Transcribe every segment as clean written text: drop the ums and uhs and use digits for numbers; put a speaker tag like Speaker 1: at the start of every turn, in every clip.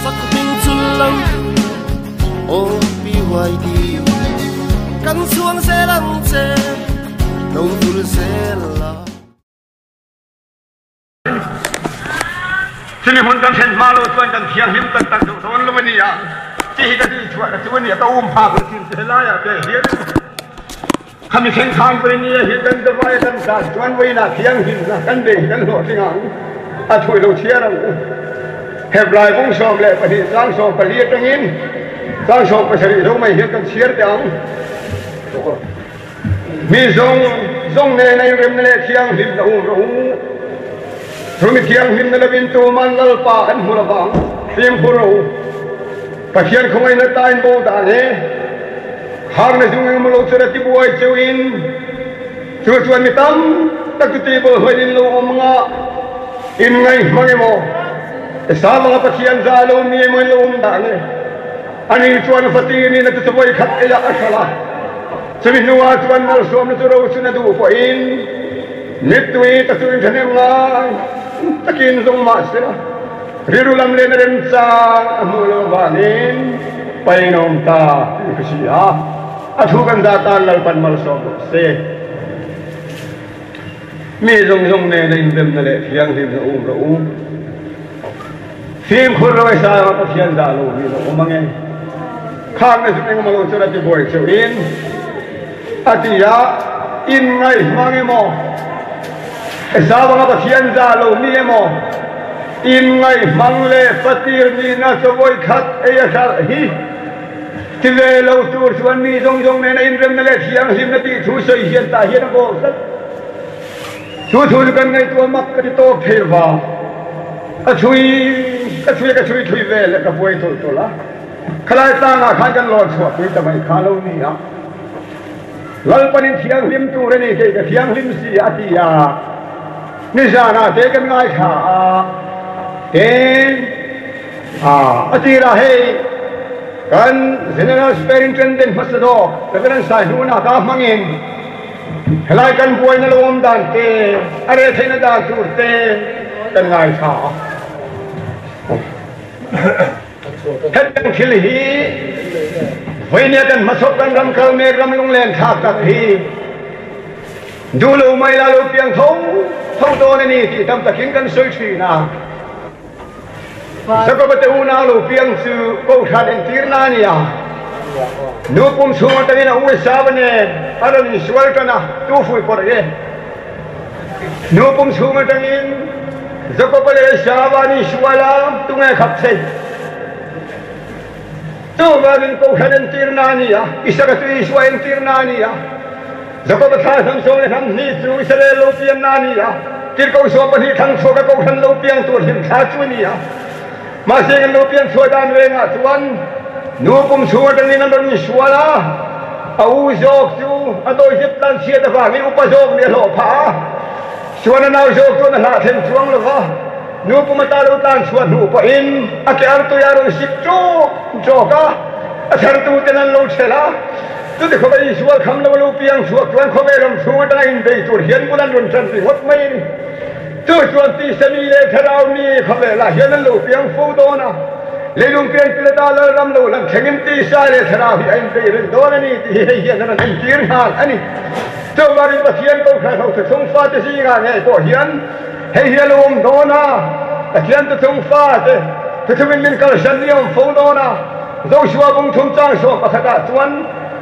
Speaker 1: Fak hming chul lo Aw BYD Kan chhuang zel ang che Lo vul zel la.
Speaker 2: Chumi hmun kan thlen hma lo chuan kan thianghlim tak tak duh dawn lo a ni a, chi hi ka tih chhuah ka chu a ni a, ka um phak lo thin che helaiah te hian khami thleng khan pawhin nia hi kan dawai a kan tlan chuan vawiinah thianghlimna kan bei hi kan hlawhtling ang a thui lo chhiar ang u. Hebrai bung 12 chang 14 atangin chang 17 zo mai hian kan chhiar teh ang. Mi zawng zawng nena inremna leh thianghlimna um rawh u. Chu mi thianghlimna lovin tuman Lalpa an hmu lovang. Fimkhur rawh u. Pathian khawngaihna tain bo dan e. Harna zung engemaw lo chu ra tibuai cheuhin chu chuan mi tam tak chu tihbawlhhlawin in lo awm anga in ngaihmang emaw, sa vanga Pathian za lo mi emaw in lo awm dan e. Ani chuan Fatinin a chu vawi khat eiah a hralh a, chumi hnuah chuan malsawmna chu rochun a duh pawhin mittui ta chu inthahnem ngai takin zawng mah sela, rilru lam lehna remchang a hmuh loh avangin painawm ta tih ka hria a, a thu kan zah tan Lalpan malsawm bawk se. Mi zawng zawng nena inremna leh thianghlimna um rawh u. Fimkhur lo e sanga Pathian dah lo hi lo awm ange. Khang na zuk engemaw lo chuan a ti buai cheu in a ti a, in ngaihmang emaw, Esau anga Pathian dah lo mi emaw, in ngaihmang leh fatir nihna chawi khat ei a hralh hi ti ve lo tur chuan mi zawng zawng nena inremna leh thianghlimna tih thu sawi hian tah hian a bawk tlat. Chu thu chu kan ngaihtuah mak ka ti tawk thei va, ka chhui ka chhui ka chhui thui vel a ka buai tawlh tawlh a, khalai tlangah khan kan lawn chhuah pui ta mai kha lo ni a, Lalpanin thianghlim tur a ni kei ka thianghlim si a ti a, nizanah te kan ngaithla a, tin a tirah hei kan General Superintendent hmasa zawk Reverend Saihnuna ka hmangin. Helai kan buaina lo awm dan te, a reh theihna dan tur te kan ngaithla a. Hetiang thil hi vawinia kan hmasawp kan ram kal mek ram lunglen thlak tak hi duh lo mai la lo piang tho tho dawn a ni tih tam takin kan sawi thin a. Jakoba te unau lo piang chu Kohhran entirna a ni a. Nu pum chhung atangin a u Esau nen a rawn insual tan a, tu fui pawrh e. Nu pum chhung atangin Jakoba leh Esau an insual a, tunge khap thei? Chuvangin Kohhran entirna a ni a, Isaka chu Isua entirna a ni a. Jakoba thla hnam sawm leh hnam hnih chu Israel lo pianna a ni a, tirhkoh 12 thlang chhuaka Kohhran lo piang tur hlimthla chu a ni a. Mahse kan lo pian chhuah dan rengah chuan nu pum chhung atangin an rawn insual a, a u zawk chu a dawihzep tan chhiat avangin upa zawk nih a hlawh phah a, chuan a nau zawk chuan a hlah thlen chuang lo va, nu pum ata lo tlan chhuah hnu pawhin a ke artui a rawn sik ṭawk ṭawk a, a thartuten an lo ṭhelh a. Chuti khawp a Isual kham lo lo piang chhuak chuan khawvel ram chhung atanga inbei tur hian bul an rawn tan ringawt mai a ni. Chu chuan tisa mi leh thlarau mi khawvelah hian an lo piang fo dawn a, leilung pian pilata Lalram lo lang thlengin tisa leh thlarau hi a inbei reng dawn a ni tih hi hei hian a rawn entir nghal a ni. Chuvangin Pathian Kohhran ho thuchhung fate zingah ngei pawh hian hei hi a lo awm dawn a, Pathian thuchhung fate thuchhungin min kalsan ni a awm fo dawn a, Joshua bung thum chang sawm pakhatah chuan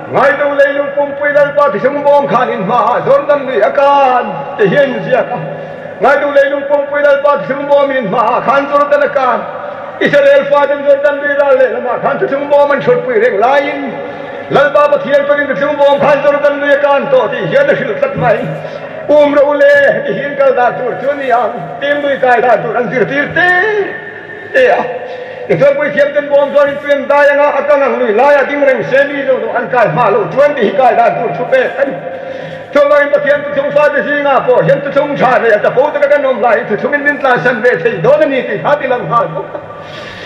Speaker 2: Ngaitu leilung pumpui Lalpa thisung bawm khan in hmaah Jordan lui a kan ti hian in ziak a. Ngaitu leilung pumpui Lalpa thisung bawm in hmaah khan Jordan a kan. Israel faten Jordan lui ral lehlamah khan thisung bawm an hrutpui reng laiin Lalpa Pathian pawhin thisung bawm khan Jordan lui a kan tawh tih hian a hrilh tlat mai. Um ro le ti hian kal dan tur chu a ni ang, tim lui kai dan tur an zirtir te te a. Tichuan puithiam ten bawm chuan in tui an dai anga a kang ang lui laiah ding reng se mi zawh zawh an kai hma loh chuan tih hi kai dan tur thu pek a ni. Chuvangin Pathian thuchhung fate zingah pawh hian thuchhung tha nei a chapo taka kan awm laiin thuchhungin min tlansan ve thei dawn a ni tih kha ti lang nghal bawk a.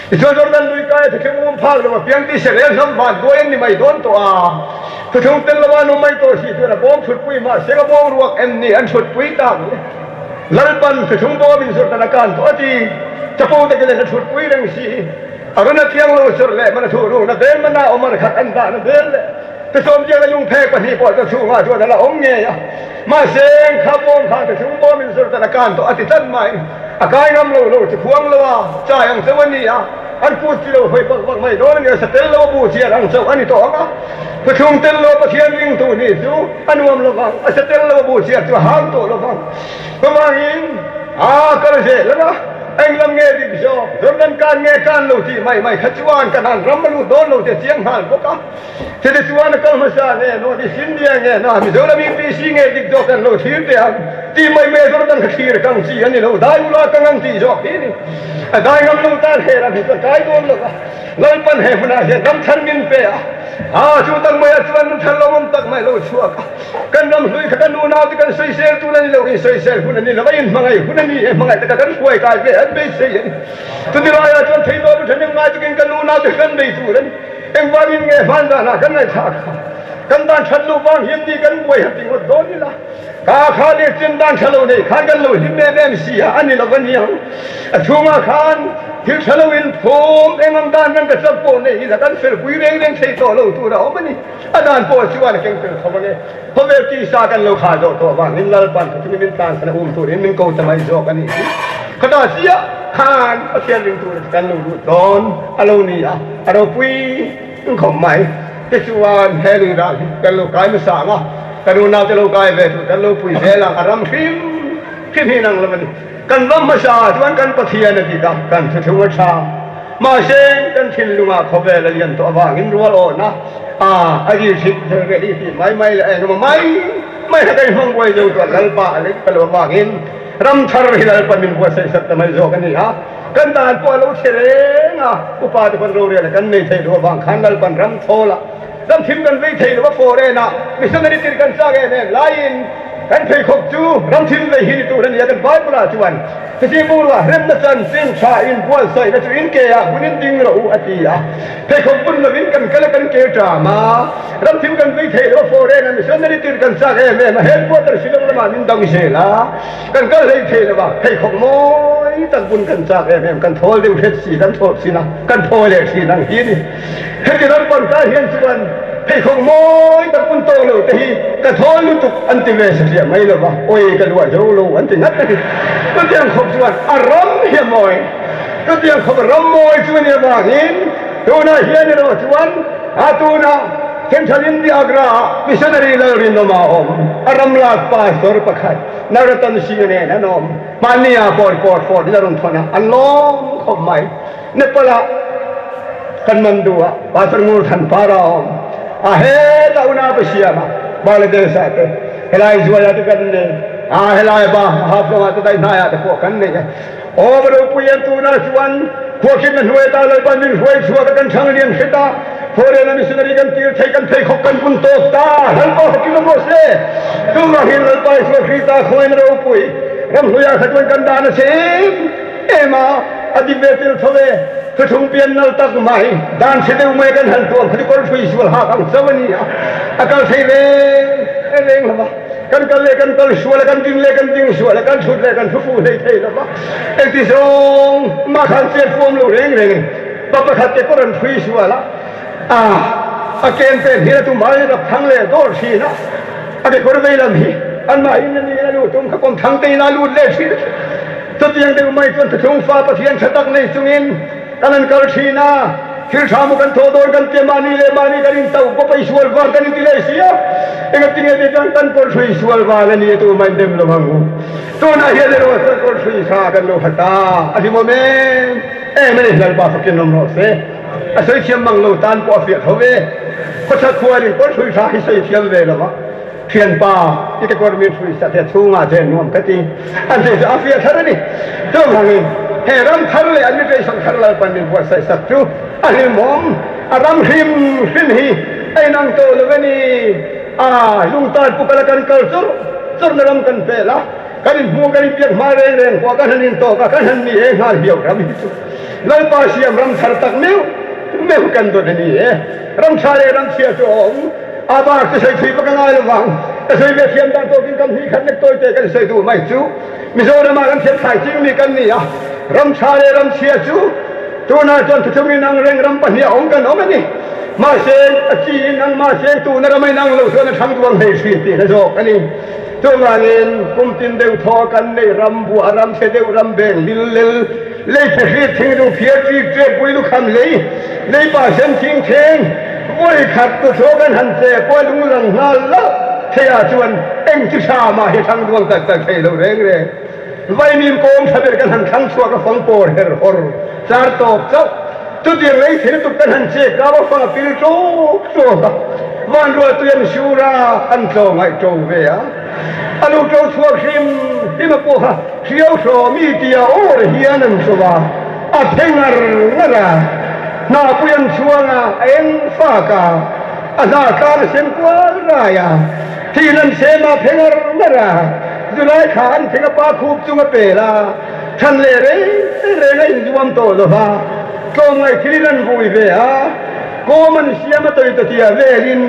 Speaker 2: Tichuan Jordan lui kaia thuchhung um phak lo apiang tih se rel hnam van duai an ni mai dawn tawh a. Thuchhung tel lova an awm mai tawh si chuan a bawm chhutpui mahse ka bawng ruak em ni an chhutpui tak le. Lalpan thuchhung bawmin Jordan a kan tawh a ti. Chapo takin an la chhutpui reng si. A run a thiang lo sur leh man a thuh rukna vel mana awm ar khat an dahna vel leh Tisawm chiang a lungphek pahnih pawh chu chhungah chuan a la awm ngei a. Mahse, kha bawm khan ka chung bawm in sur tan a kan tawh a ti tlat mai. A kai ngam lo lo chu khuang lo a, chai ang chauh a ni a, an kut chi lo hawi vak vak mai dawn a ni a, satel lo a bu chiar ang chauh a ni tawh ang a. Thuthlung tel lo Pathian ringtu nih chu a nuam lo vang, a satel lo a bu chiar chu a hang tawh lo vang. Chuvangin a kal zel ang a. Englam nge dik zawk? Jordan kan nge kan lo tih mai mai kha chuan kan han ram a lut dawn lo tih a chiang nghal bawk a. Chutih chuan a kal hmasa nge North East India nge na Mizoram UPC nge dik zawk kan lo thlir teh ang tih mai mai a Jordan kha thlir kang chi a ni lo. Dai ula ka ngang tih zawk hi ni. A dai ngam lo tan he ram hi chuan kai dawn lo va. Lalpan he hmunah hian ram thar min pe a. Aa chu tak maiah chuan ram thar lo awm tak mai lo chhuak a. Kan ram hlui kha kan unau te kan sawisel tun a ni lo, insawisel hun a ni lo, a inhmangaih hun a ni e, hmangaih taka kan hruai kai ve an beisei a ni. Chuti laiah chuan theihnawm ṭhahnem ngai takin kan unau te kan bei tur a ni. Engvangin nge hman danah kan ngaihthlak kha? Kan dan ṭhat loh vang hian ni kan buai han ti ngawt dawn ila, ka kha leh chin dan ṭha lo nei khan kan lo hlim em em si a, a ni lo a niang. A chhungah khan thil ṭha lo in phum eng ang dan kan ka chak pawh nei ila kan fel pui reng reng thei tawh lo tur a awm a ni. A dan pawh chuan a keng tel tho ang e. Khawvel tisa kan lo khah zawh tawh vangin Lalpan chutimi min tlan san a um turin min ko ta mai zawk a nih hi. Khata chiah khan Pathian ring tura chu kan lo lut dawn a lo ni a, a ropui khawp mai. Tichuan he lui ral hi kan lo kai hmasa ang a, kan unaute lo kai ve tur kan lo pui zel ang, a ram hrim hrim hi inang lo a ni. Kan ram hmasa chuan kan Pathian a dik a, kan thuthlung a tha. Mahse kan thinlungah khawvel a lian tawh avangin rual awhna a a zir chhit thil reh hi tih mai mai leh engemaw mai mai kha kan hmang buai zo chuan Lalpa a lei ta lo avangin ram thar hi Lalpa min buatsaih sak ta mai zawk a ni a. Kan dan pawh a lo chhe reng a, upa te pawn rorel a kan nei thei lo avang khan Lalpan ram thawl a, ram thim kan vei thei lo a foreign a missionary tir kan chak em em laiin kan pheikhawk chu ram thim vei hi ni tur a ni a kan Bible ah chuan Heti bungrua remna chanchin tha in buatsaihna chu in ke ah hun in ding rawh u a ti a. Pheikhawk bun lovin kan kal a kan ke ṭam a, ramthim kan vei thei lo a foreign a missionary tir kan chak em em a, headquarter Shillong lamah min dang zel a, kan kal hlei thei lo a, pheikhawk mawi tak bun kan chak em em, kan thawl deuh hret si, kan thawh thin a, kan thaw leh thin ang hi a ni. Heti ram pangta hian chuan pheikhawk mawi tak bun tawk lo te hi ka thawl lutuk an ti ve satliah mai lo va, awi ka luah zo lo an ti ngat a ni. Chutiang khawp chuan a ram hi a mawi. Chutiang khawp ram mawi chu a nih avangin tunah hian erawh chuan a tunah Central India Agra ah Missionary Lalrinawma a awm, a ram lak pastor pakhat Naratan Singh nen an awm. Mahni ah pawh report fawt in a rawn thawn a, an lawm khawp mai. Nepal ah Kathmandu ah Pastor Ngur Than Par a awm a, hetah unau pa siam ah Bangladesh ah te helai zual ah te kan nei a, helai ba Haflong ah te dai hnai ah te pawh kan nei e. Aw va ropui em tunah chuan khuahkhirhna hnuai ata Lalpa min hruai chhuak a kan thang lian hret a, foreign a missionary kan tir thei kan pheikhawk kan bun tawk ta, Lalpa hakin awm rawh se. Tunah hian Lalpa Isua Krista khawngaihna ropui ramhlui ah kha chuan kan dan a che em em a, a dik ve tel tho e, thuthlung pian nal tak mai, dan chhe deuh mai kan han tuam kha chu kawrpui sual hak ang chauh a ni a, a kal thei reng reng lo va, kan kal leh kan kal sual a, kan ding leh kan ding sual a, kan thut leh kan thu fuh hlei thei lo va, engti zawng mah khan chet fuam lo reng reng in pa pakhat te pawh rawn thui sual a, a a ken pen hian a tumah in a rap thang leh dawr thin a, a kekawr vei lam hi anmah in a ni a lut tum kha kawm thang te in a lut leh thin. Chutiang deuh mai chuan thuthlung fa Pathian tha tak nei chungin kan han kal thin a, thil tha maw kan thawh dawn kan tia mahni leh mahni kan intauh pawp a, i sual vang kan inti leh si a, engatinge tih chuan kan kawr hrui sual vang a ni a tumah in dem lo ang u. Tunah hian erawh chuan kawr hrui kha kan lo ha ta a hlimawm em em a ni, Lalpa fakin awm rawh se. A sawi thiam mang lo tan pawh a fiah tho ve, khawchhak khuanin kawr hrui tha hi sawi thiam ve lo va. Thianpa, i ka kawr min hrui sak hi a chhungah che nuam ka ti. An ti chu a fiah thar a ni. Chuvangin, he ram thar leh an mipeisak thar Lalpan min buatsaih sak chu a hlimawm, a ram hrim hrim hi a inang tawh lo a ni. A lungtan pukala kan kal chur churna ram kan pel a, kan inhmuh kan inbiak hma reng reng pawh kan han intawk a, kan han ni e nghal hiau ram hi chu Lalpa siam ram thar tak meuh meuh kan dawn a ni e. Ram tha leh ram chhia chu a awm. A bak chu sawi thui vak a ngai lo vang. Ka sawi ve thiam dan tawkin kam hnih khat nek tawi te kan sawi duh mai chu Mizoramah kan thiam thlai ching mi kan ni a, ram tha leh ram chhia chu Tunah chuan thuchung inang reng ram pahniha awm kan awm a ni. Mahse, a chi inang mahse tuna ram a inang lo chuan a thlang duang hlei thin tihna zawk a ni. Chuvangin, kum tin deuh thaw kan nei ram buah ram chhe deuh ram beng lil lel, lei phehrit thing dung phiar chik chek pui lukham lei, lei pa sen thing theng, vawi khat tu thaw kan han che pawh a lung lang nghal loh theiah chuan eng chi tha mah hi thlang duang tak tak thei lo reng reng. Vaimim kawng tha ber kan han thlang chhuak a fang pawr her hawr char tawp chauh. Chutiang lei thil tuk kan han chek kau a fang a pil ṭawk ṭawk a, vanrual tui an sur a, an tlo ngaih ṭo ve a. A lu ṭo chhuak hrim hrim a pawh kha hriau hraw mi tia awr hian an ṭo a, a phe ngar ngar a. Hnapui an chhuang a, a eng fak a, a hna tlang a sem kual rai a, thil an sem a, a phe ngar ngar a. Zulai thla an thing a pa khup chung a pel a, chhan leh reng reng a inzuam tawh lo va, tlawmngaih thilin an vui ve a, kawm an siam a tawi tatia velin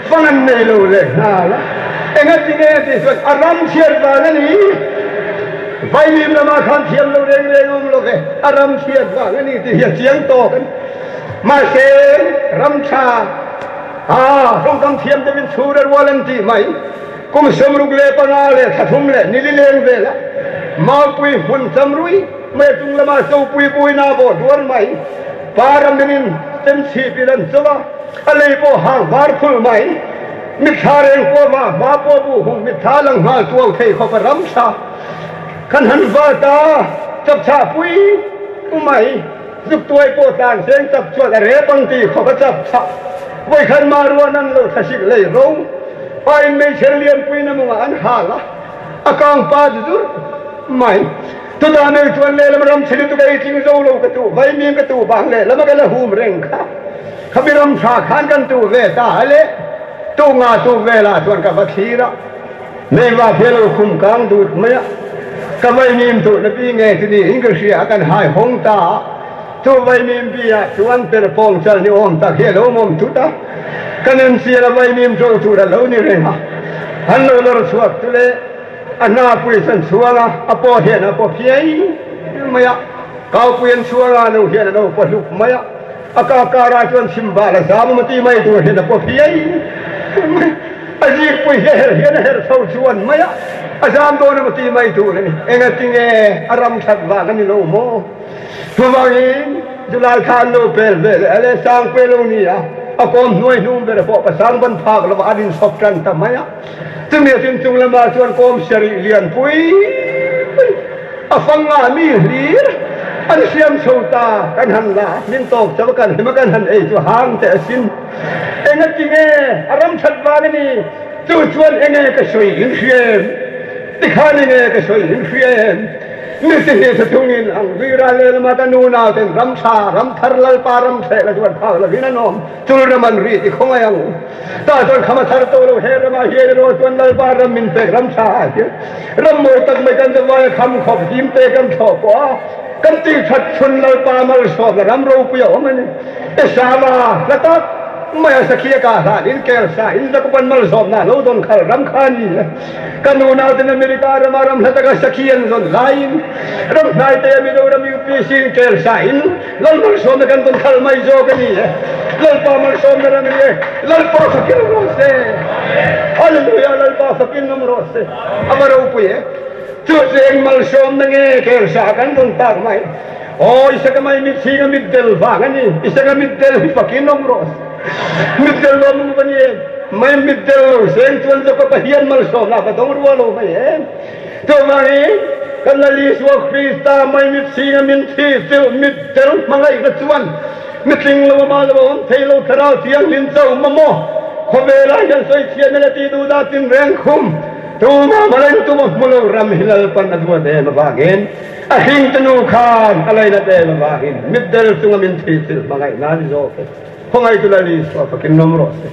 Speaker 2: fang an nei lo leh nghal a, engati nge tih chuan a ram chhiat vang a ni. Vaimim lamah khan thiam lo reng reng a awm lo ve, a ram chhiat vang a ni tih hi a chiang tawk a ni. Mahse, ram tha a tawngkam thiam deuhin chhur a rual an tih mai. Kum 65 leh 30 leh ni li leng vela Maupui hmun chamrui mai chung lama Zopui buina bawh duar mai Paraminin Temchhip in an chaw a, a lei pawh hang var phul mai Mitthla reng pawh va hma pawh bu hung mitthla lang nghal tuau thei khawp a ram tha kan han vat a, chapchah pui mai Zuktuai pawh tlan seng chap chuan a rep ang tih khawp a chap chah. Vawikhat mah ruan an lo thlasik lei ro. Pa in meichher lianpui na mawngah an hal a, a kang pa zur mai. Chutah mei chuan lehlam ram chhe lutuk ei tling zo lo ka tuh vaimim ka tuh vang lehlam a ka la hum reng kha. Khami ram tha khan kan tuh ve ta a le. Tuh nga tuh velah chuan ka va thlir a. Meiva phia lo khum kang dut mai a, ka vaimim duh na pi nge chu niin ka hria a, kan hai hawng ta a, chu vaimim pi ah chuan per pawng chal ni awm tak hi a lo awm thut a, ka nun chian a vaimim ṭo tur a lo ni reng a, an lo lawr chhuak chu le a hna pui chuan chhuang a, a paw hian a paw phiai mai a, kaupui an chhuang a, no hian a lo paw hluk mai a. A ka karah chuan chhimbal a zam a ti mai tur hian a paw phiai mai. A zikpui hi a her hian a her chho chuan mai a, a zam dawn emaw ti mai tur a ni. Engatinge a ram that vang a ni lo maw? Chuvangin July thla an lo pel ve leh a le, Sangpui a lo ni a, a kawm hnuai hnung ber pawh pasang ban phak lovah an insawp tan ta mai a. Chumi a tin chung lamah chuan kawm sarih lian pui pui a fang ngah mi hlir an siam chho ta. Kan han la min tawk chauh a, kan hlim a, kan han ei chu hang teh asin. Engati nge a ram that vang a ni? Chu chuan enge ka sawi in hria em? Tikhan enge ka sawi in hria em? Mi ti hi tha thungin ang Zuira lehlamah ka nu nauten ram tha, ram thar Lalpa ram thleh la chuan phak lovin an awm. Chul ram an ri ti khawngaih ang. Tah chuan kham a thar to lo, he ramah hian erawh chuan Lalpa ram min pek ram tha ah hian ram mawi tak mai kan zavai a kham khawp him te kan thlawh pawh a, kan tih that chhun Lalpa malsawmna ram ropui a awm a ni. Esava hla tak mai a sakhia kah hlan in kel sa in Jakoban malsawmna a lo dawn khal ram kha a ni e. Ka nu nauten America rama ram hla taka sakhi an zawn laiin ram hnai te a Mizoram UPC in kel sa in Lal malsawmna kan tawn khalh mai zawk a ni e. Lalpa malsawmna ram a ni e. Lalpa fakin awm rawh se. Hallelujah Lalpa fakin awm rawh se. A va ropui e. Chu chu eng malsawmna nge Kelsa kan rawn tak mai. Aw Isaka mai mitchhing a mitdel vang a ni. Isaka mitdel hi fakin awm rawh se. Mitdel lo awm a ni e. Mai mitdel lo seng chuan Jakob a hian malsawmna a va dawng rua lo mai e. Chuvangin, kan Lal Isua Krista maimitchhinga min thi chilh mitdel hmangaihna chuan mitling lo ama lo a awm thei lo Thlarau Thianghlim cho maw khawvelah hian sawichhiatna leh tihduhdah tinreng khum tuma hmalain tuma hmu lo ram hi Lalpan a duat em avangin a hringte nu khan a lainat em avangin mitdel chunga min thi chilh hmangaihna a ni zawk e. Khawngaihtu Lal Isua fakin nawm rawh se.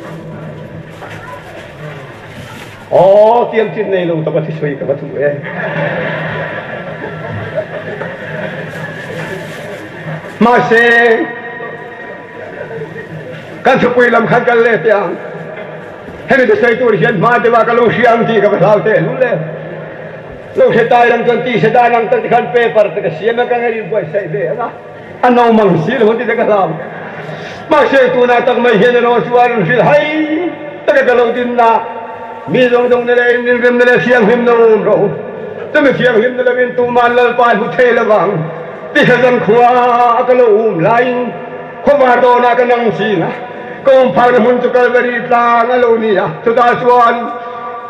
Speaker 2: Aw, tiang chin nei lo tak a thisawi ka va duh e. Mahse, kan thupui lam khan kal leh teh ang. Hemi thusawi tur hian hma deuh ah ka lo hria ang tih ka va hlau teh lul e. Lo hre tai lang chuan tise dan ang tak tikhan paper te ka siam a, ka ngei buaitsaih ve ang a. A no mang si lo ti te ka hlau. Mahse tunah tak mai hian erawh chuan hrilh hai taka ka lo din na. Mi zawng zawng na leh inrinremna leh thianghlimna awm rawh u. Chumi thianghlimna lovin tuman Lalpa hmu thei lovang ti kha zankhua a ka lo um laiin khawvar dawnah ka nang chin a. Ka awm phakna hmun chu Kalvari tlang a lo ni a, chutah chuan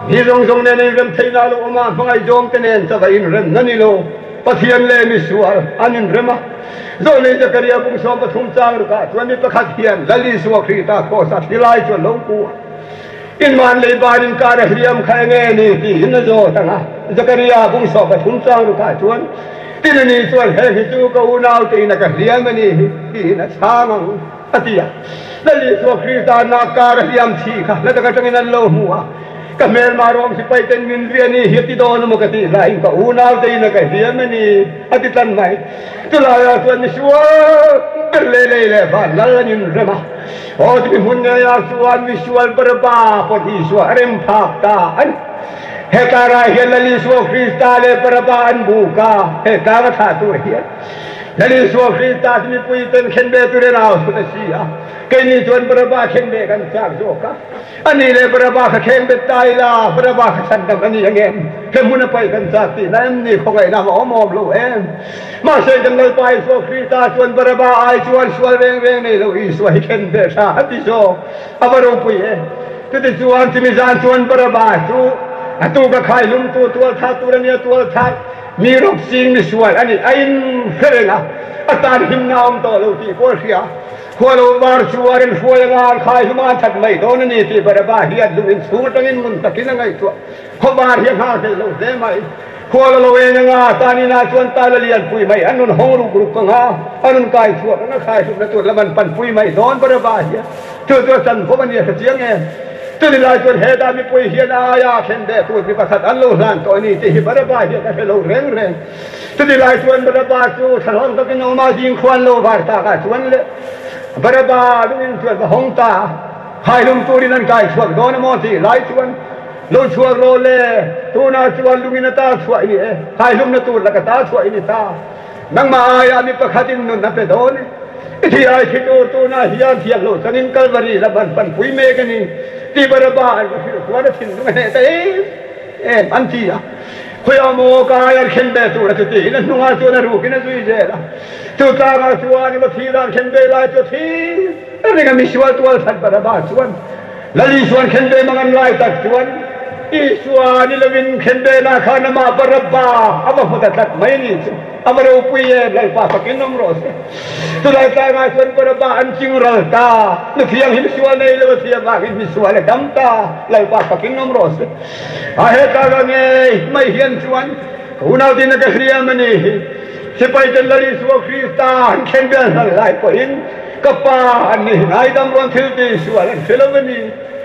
Speaker 2: mi zawng zawng nen inrem theihna a lo awm a, hmangaihzawngte nen chava inremna ni lo Pathian leh misual an inrem a. Zawhni Zakaria kum 13 chang rukah chuan mi pakhat hian Lal Isua Krista kraws a thi lai chu a lo ku a. Inman lei ban inkar a hliam kha enge ni tiin a zawt ang a. Zakaria kum 13 chang rukah chuan tin a ni chuan heng hi chu ka unaute in a ka hliam a ni hi tiin a chhang ang. A ti a. Lal Isua Krista nak kar a hliam chhi kha hla tak atangin an lo hmu a, Ka hmelma rawng sipai ten min vi a ni hi a ti dawn emaw ka tih laiin ka unau te in a ka hliam a ni a ti tlan mai. Chulaiah chuan misual ber leh lei leh van lal an inrem a, aw chumi hmun ngeiah chuan misual Baraba pawh Isua a rem phak ta a ni. He karah hian Lal Isua Krista leh Baraba an buk a, he tlang a thlah tur hian. Lal Isua Krista chu mipui ten khen ve turin a hut a si a, keini chuan Baraba khen ve kan chak zawk a. Ani leh Baraba kha kheng bet ta ila, Baraba kha chhandam a ni ang em? He hmun a paih kan chak tihna em ni? Khawngaihna a awm awm lo em? Mahse kan Lalpa Isua Krista chuan Baraba ai chuan sual reng reng nei lo Isua hi khen ve tha a ti zawk. A va ropui e! Chutichuan chumi zan chuan Baraba chu a tuka khaihlumtu tualthat tur a nia tualthat. Mi rawk ching mi sual a nih a in hre reng a, a tan himna a awm tawh lo tih pawh a hria. Khua lo var chu a rawn hruai anga an khai hlum a an that mai dawn a ni tih Baraba hi a lung in chhung atangin ngun takin a ngaihtuah. Khaw var hi a nghal hlel lo hle mai. Khua lo lo en anga tan inah chuan tal a lian pui mai, an rawn hawng ruk ruk anga a rawn kai chhuak anga khai hlumna tur lam an pan pui mai dawn Baraba hi a chu chu a chanvo a ni a hre chiang em? Chuni lai chuan heta mipui hian a aia thlen ve tur mi pakhat an lo hlan tawh a ni tih hi Baraba hian a hre lo reng reng. Chuni lai chuan Baraba chu thlahlawm takin a awm a, zing khuan lo var takah chuan le Baraba lungin chuan va hawng ta a, khailum turin an kai chhuak dawn a maw tih lai chuan lo chhuak rawh le, tunah chuan lungin a ta chhuah i ni e, khailumna tur laka ta chhuah i ni ta. Nangmah aia mi pakhatin nun a pe dawn e. I thi ai thi tur tunah hian thiam loh changin Kalvari lam an panpui mek a ni tih Baraba an va hrilh chuan a thinlung a hneh ta em em an ti a. Khawiah maw ka ai an khen ve tur a chutiin a hnungah chuan a rukin a zui zel a. Chu tlangah chuan i va thi dan khen ve lai chu a thi ring a misual tual that Baraba chuan Lal Isuan khen ve mang an lai tak chuan Isua ni lovin khen ve lah khan amah Baraba a va hmu ta tlat mai a ni chu. A va ropui em, Lalpa fakin awm rawh se. Chulai tlangah chuan Baraba an ching ral ta, nu thianghlim sual nei lo a thiam vangin misual a dam ta, Lalpa fakin awm rawh se. A heta ka ngei mai hian chuan ka unau tin a ka hliam a ni hi. Sipai ten Lal Isua Krista an khen vel hnal lai pawhin ka pa an ni hi ngaidam rawn thil ti sual an hre lo a ni.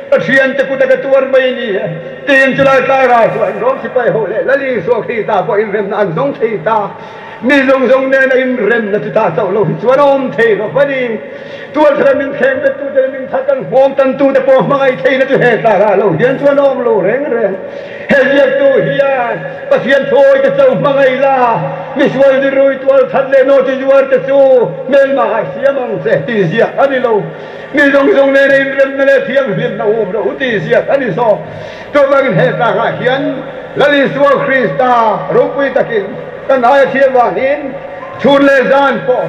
Speaker 2: Ka thiante kut a ka tuar mai a ni e. Tiin chulai tlai rai chuan Rom sipai ho leh Lal Isua Krista pawh inremna an zawng thei ta. Mi zawng zawng nena inremna chu ta chauh lo hi chuan a awm thei lo a ni. Tualthara min thleng bettute leh min that an nghawng tantute pawh hmangaih theihna chu he tlarah lo hian chuan a awm lo reng reng. He ziaktu hian Pathian thawite cho hmangaih la, misual nirui tualthat leh nawti zuarte chu hmelmah ah siam ang che tih ziak a ni lo. Mi zawng zawng nena inremna leh thianghlimna awm lo tih ziak a ni zawk. Chuvangin he tlangah hian Lal Isua Krista ropui takin kan aia thlir vangin chhun leh zan pawh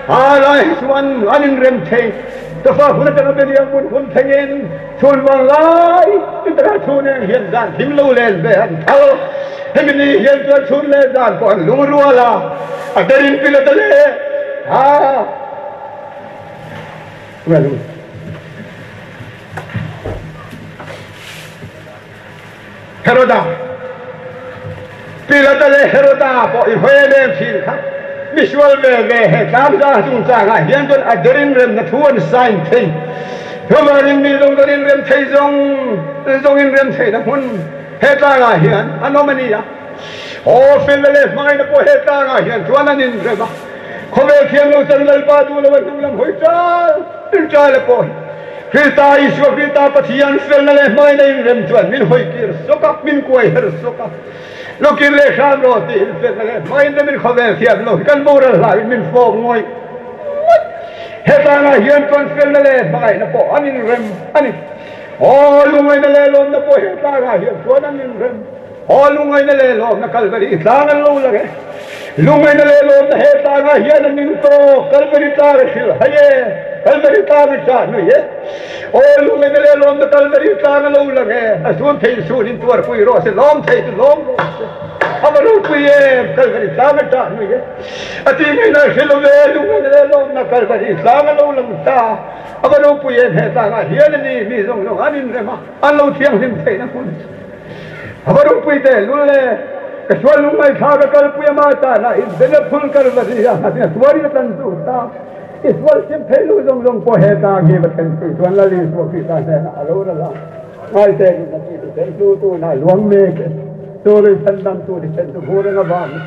Speaker 2: a lai hi chuan an inrem thei. Ka fa hun atanga beliang bun hun thlengin chhun vang lai ti taka chhun eng hian zan thim lo len ve an thal. Hemi ni hian chuan chhun leh zan pawh an lungrual a, a derin Pilata leh a. Heroda, Pilata leh Heroda pawh i hawi em em thin kha. Misual ve ve he tlangzang chungchangah hian chuan a derin remna thu an sign thei. Chuvangin mi zawng zawng inrem thei zawng zawng inrem theihna hmun he tlangah hian an awm a ni a. Aw felna leh hmangaihna pawh he tlangah hian chuan an inrem a. Khawvel thiam lo chan Lalpa duh lo a hnung lam hawi chal chal a pawh hi Krista Isua Krista Pathian felna leh hmaina inrem chuan min hawi kir sawk a, min kuai her sawk a. Lo kir leh hram rawh tiin felna leh hmain te min khawvel thiam lo hi kan boral hlauhin min fawk ngawih. He tlangah hian chuan felna leh hmangaihna pawh an inrem a ni. Aw, lungngaihna leh lawmna pawh he tlangah hian chuan an inrem. Aw, lungngaihna leh lawmna Kalvari tlang an lo lang e. Lungngaihna leh lawmna he tlangah hian an intawk. Kalvari tlang a hrilh hai e. Kalvari tlang a chah nui e. Aw, lungngaihna leh lawmna Kalvari tlang a lo lang e. A sun thei sun in tuarpui rawh se, lawm thei chu lawm rawh se. A va ropui em! Kalvari tlang a chah nui e. A ti ngaihna a hre lo ve, lungngaihna leh lawmna Kalvari tlang a lo lang ta. A va ropui em! He tlangah hian a ni mi zawng zawng an inrem a, an lo thianghlim theihna hmun chu. A va ropui teh lul e! Ka sual lungngai thla ka kalpui a mah tanah in bena phul Kalvari a nghat in a tuarin a tlan tur ta. I sual sim thei lu zawng zawng pawh he tlang hi va thlen thui chuan Lal Isua Krista hnenah a lo ral a, ngai teh nunna tih ti then hlu tunah luang mek e. Chu lui chhandam tu ti then chu vur anga var na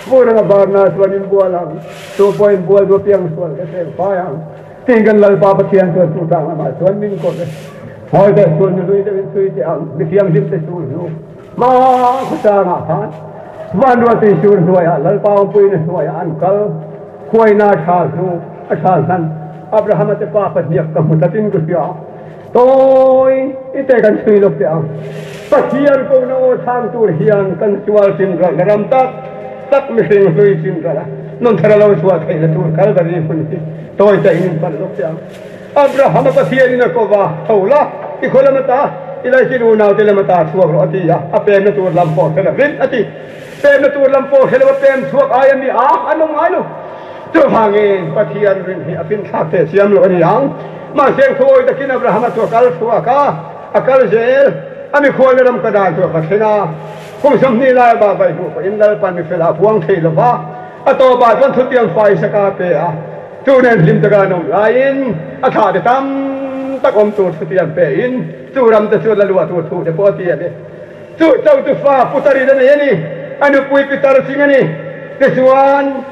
Speaker 2: vur anga var na chuan in bual ang, chu pawh in bual chu piang sual ka seng fai ang. Tin kan Lalpa Pathian chuan chu tlang lamah chuan min kawp e. Ngawi teh sual nului deuh in chhui teh ang, mithianghlim te sur hnu hma khawchangah khan vanrual tui sur hnuaiah Lalpa awmpuina hnuaiah an kal. Khuaina tha hnu a tha hlan Abrahama te pa pahniak ka hmu tlatin ka hria. Tawi i te kan chhui lawk teh ang. Pathian kohna aw chhang tur hian kan sual chin ralh ram tak tak mihring hlui chin ralh a nun thar a lo chhuah theih na tur Kalvari hun hi tawi te in in pan lawk teh ang. Abrahama Pathian in a ko va, Tho la, i khaw lam ata, i laichin unau te lam ata chhuak rawh a ti a, a pemna tur lam pawh hre lovin a ti. Pemna tur lam pawh hre lo a pem chhuak ai a mi a, an awm ngai lo. Chuvangin Pathian rin hi a finthlak teh chiam lo a ni ang. Mahse khawi takin Abrahama chu a kal chhuak a, a kal zel a mikhualna ram ka dan chu a va thleng a. Kum 20 lai a bah vai hmuh pawhin Lalpan mifel ah a puang thei lo va, a tawpah chuan thutiang fai saka a pe a. Chu nen hlim taka an awm laiin a thlah te tam tak awm tur thutiang pe in chu ram te chu la luah tur thu te pawh a ti a ni. Chu chauh chu fa putarin a nei a ni, a nupui pitar ching a ni. Tichuan,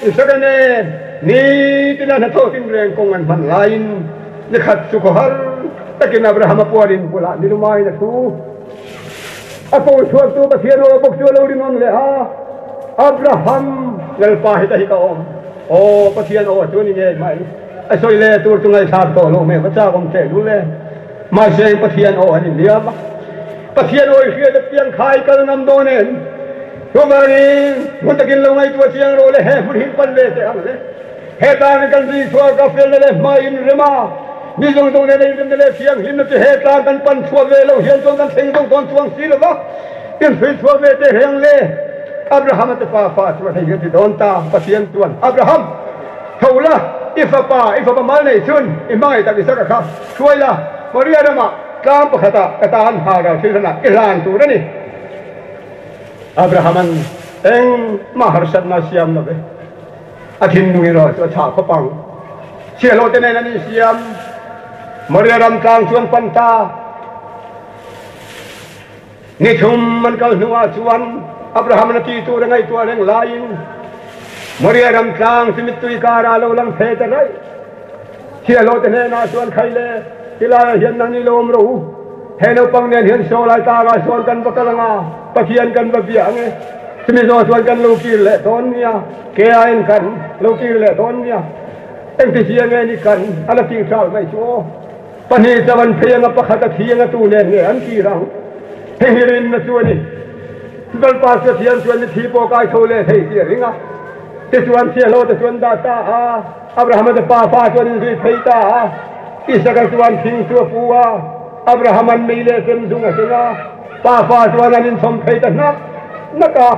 Speaker 2: Isaka nen nitin a hnathawh tinreng kawng an hman laiin ni khat chu khawhar takin Abrahama puarin bulah ni lumain a thu. A ko chhuaktu Pathian aw bawk chu a lo rinawm leh a, Abraham, Lalpa heta hi ka awm. Aw, Pathian aw chu a ni ngei mai. A sawi leh tur chu ngaihthlak tawh lo mai, va chak awm teh lul e. Mahse, Pathian aw an inliam a. Pathian awi hriat a piang khai kal ngam dawn em? Chuvangin, hmun takin lo ngaihtuah chiang rawh le, he hmun hi pan ve teh ang le. He tlang kan zui chhuak a, felna leh hma inrem a, mi zawng zawng nena inremna leh thianghlimna chu he tlang kan pan chhuah ve loh hian chuan kan thleng zawng dawn chuang si lo va, inhrui chhuak ve teh reng le. Abrahama te pa fa chuan hei hi a ti dawn ta, Pathian chuan, Abraham, tho la, i fapa, i fapa mal nei chun, i hmangaih tak Isaka kha hruai la, Moria ramah tlang pakhatah ka tan Hagar thil hlanah i hlan tur a ni. Abrahama'n engmah harsatna a siam lo ve. A thinlung erawh chu a chhah khawp ang. Chhiahhlawh te nen an insiam. Moria ram tlang chu an pan ta. Ni thum an kal hnuah chuan Abraham-a'n a ti tur a ngaihtuah reng laiin Moria ram tlang chu mittui karah a lo lang phe ta raih. Chhiahhlawh te hnenah chuan khai le, tilaiah hian nang ni lo awm rawh u. He naupang nen hian saw lai tlangah sawn kan va kal ang a, Pathian kan va bia ang e. Chumi zawh chuan kan lo kir leh dawn nia, ke aiin kan lo kir leh dawn nia. Engti zia nge ni kan a la tih hral mai chu aw. Pahnih chauh an phei ang a, pakhat a thi ang a, tu nen nge an kir ang? Hei hi rinna chu a ni. Lalpa Pathian chuan mi thi pawh kai tho leh thei tih a ring a. Tichuan chhiahhlawh te chuan dah ta a. Abrahama te pa pa chuan inzui phei ta a, Isaka chuan thing chu a pu a, Abrahama'n mei leh chem zung a keng a, pa fa chuan an inchhawm phei ta hnak hnak a,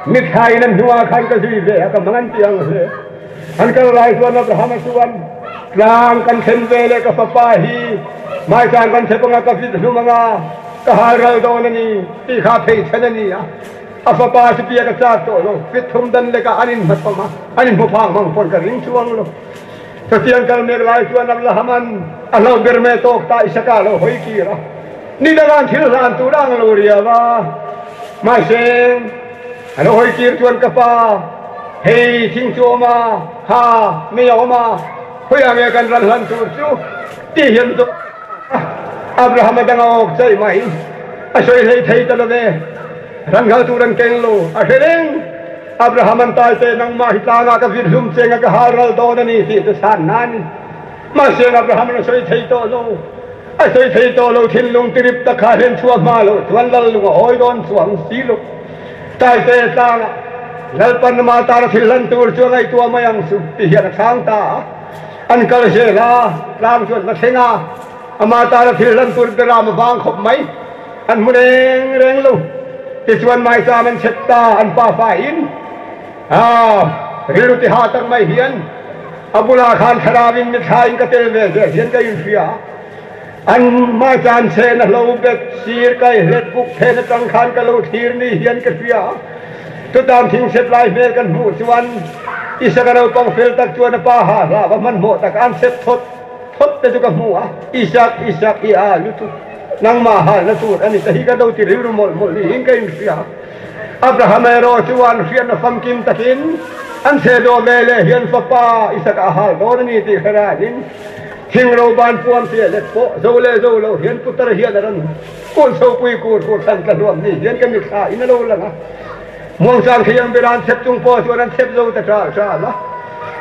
Speaker 2: mitthla in an hnuah khan ka zui ve a, ka hmang an ti ang hle. An kal lai chuan Abrahama chuan, Tlang kan thlen ve leh ka fapa hi hmaitlang kan chep anga ka vit hlum anga ka hal ral dawn a ni tih kha phei chhan a ni a. A fapa chu piak a chak tawh lo, fit thum dan lekah an inhmachhawm a, an inhmu phak mang pawn ka ring chuang lo. Chutiang kal mek lai chuan Abrahaman a hlo ber mai tawk ta Isaka a lo hawi kir a, ni dangah thil hlan tur a ang lo riau a, mahse a lo hawi kir chuan ka pa, hei thing chu awm a, ha mei a awm a, khawiah nge kan ral hlan tur chu tih hian zawh a, Abrahama dang a awk chaih mai, a sawi hlei thei ta lo ve. Ran nghal tur an keng lo, a hre reng. Abraham-a'n Taite nangmah hi tlangah ka vir hlum che nga ka hal ral dawn a ni tih chu chhan na a ni. Mahse Abraham-a'n a sawi thei tawh lo. A sawi thei tawh lo thinlung tirip tak kha hlen chhuah hma loh chuan lal lung a awi dawn chuang si lo. Taite tlangah Lalpan ama tana thil hlan tur chu a ngaihtuah mai ang chu ti hian a chhang ta a. An kal zel a, tlang chuan va thleng a, ama tana thil hlan tur beram a vang khawp mai. An hmu reng reng lo. Tichuan Maisam an chhet ta, an pa faiin rilru ti ha tak mai hian a bulah khan thlarauin mithlain ka tel ve zel hian ka inhria. An Maisam chhen a hlo bet sir kai hlet buk phen atang khan ka lo thlir ni hian ka hria. Chutan thingchhet lai hmel kan hmuh chuan Isaka naupang fel tak chuan a pa ha hlah va hmanhmawh tak an chhet thawt thawt te chu ka hmu a, Isak, Isak i a lutuk. Nangmah halna tur a ni ta hi ka do ti rilru mawlh mawlh niin ka inhria. Abraham erawh chuan hriatna famkim takin an chhe dawh ve leh hian fapa Isaka a hal dawn a ni tih hre ranin thing ro ban puam piah let pawh zo leh zo lo hian putar hian a rawn kun chhopui kur kur thlan tla hluam ni hian ka mitthla in a lo lang a. Muangchang thiang ber an chhep chung pawh chuan an chhep zo ta ṭal ṭal a.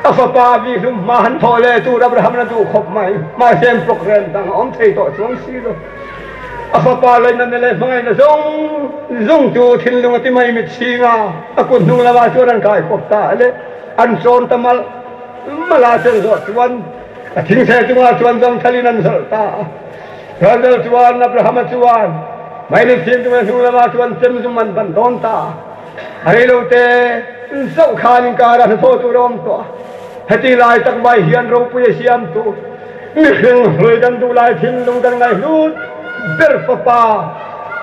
Speaker 2: A fapa Vihlum hma han thawh leh tur Abraham-a duh khawp mai. Mahse an program dang a awm thei tawh chuang si lo. A fapa lainatna leh hmangaihna zawng zawng chu thinlung a ti mai mit chhing a, a kut hnung lamah chuan an kai khawp ta le. An chawn ta malh malh a, chel zawh chuan a thingse chungah chuan zawngthalin an zawlh ta a. Ralvel chuan Abrahama chuan Maimi thim chunga hnung lamah chuan chem zum an ban dawn ta a. A reilote zoh khan inkara hnathawh tur a awm tawh a. Heti lai tak mai hian ropui a siamtu mihring hlui kan duh lai thinlung kan ngaihlut ber fapa